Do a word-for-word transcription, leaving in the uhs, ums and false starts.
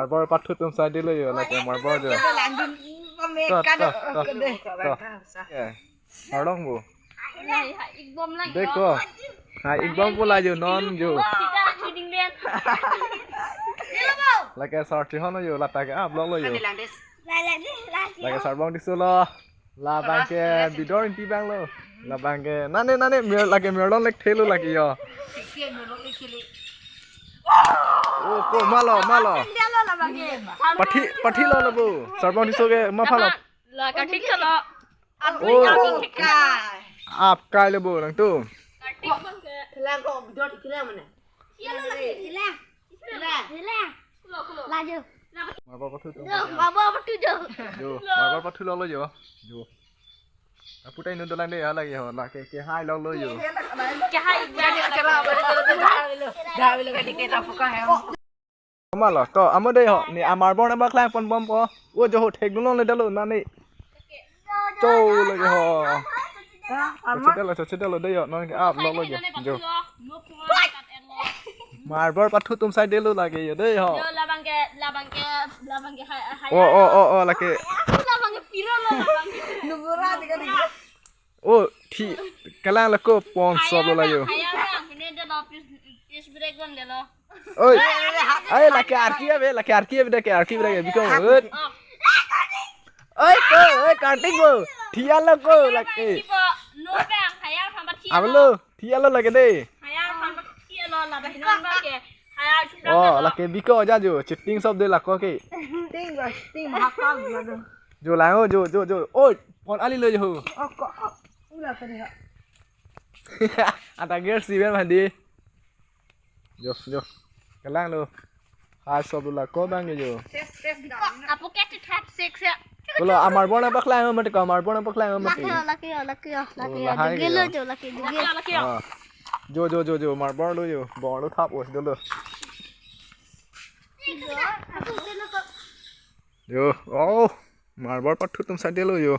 Marbor pathu atum side lo jo, lake marbor jo. To, to, to, to. Eh, arlong bo. Deko. Ha, ikbom pula jo, non jo. Lake sar Chihon jo, lata ke-ap lok lo jo. Lake sar Bong Tisso lo. Labang ke bidor inti abang lo. Labang ke nane nane mir lake mirlon lek thelo lake jo. Oh, ko malo, malo. Pathi, pathi lo lo bo. Sar Bong Tisso ke ma phalo. La kartik lo. Oh. Ap kai lo bo nangtum. Laju. Marbor pathu atum. Marbor pathu jo. Jo, marbor pathu lo lo jo. Jo. Aputai nu dolang de, hala jo, lake kehai lo lo jo. Kehai. Malo, to, amo de ho, ne amarbor nangpaklang ponbompo. O jo ho, thekdun longle dalo, nane. Cho lo jo ho. Chedalo, chedalo de jo, non ke-ap lok lo jo. Jo. Marbor pathu atum side lo lake jo de ho. Jo, labang ke, labang ke, labang ke hai, hai. Oh, oh, oh, oh, lake. Labang ke piro lo, labang ke. Nubura tiga tiga. Oh, thi, kalang lako pon sob lo la jo. Hai, hai, hai, ini de lo, please, please break one de lo. Oi. Ai, lake arki ave, lake arki ave, lake arki ave, biko. Oi. Oi, ko, oi, kartik bo. Thia lo ko, lake. Ave lo, thia lo lake de. Oh, lake biko ja jo, cheating sob de lako ke. Ting, ting mahakal na do. Jo lang o, jo, jo, jo. Oi, pon ali lo jo. Oh, ko, oh, ula tadi ha. Anta gear si ben mandi. Jo, jo. Kalang lo. Hai sob lo lako abang jo. Apo ke tu thap sek se. Ko lo amarbor nangpaklang mati ko, amarbor nangpaklang mati. Lake, lake, lake, lake. Oh, lahai duge lo jo. Jo, lake duge. Lake, lake. Ah. Jo, jo, jo, jo, marbor lo jo. Bor lo thap os dolo. Jo, oh, marbor pathu atum side lo jo.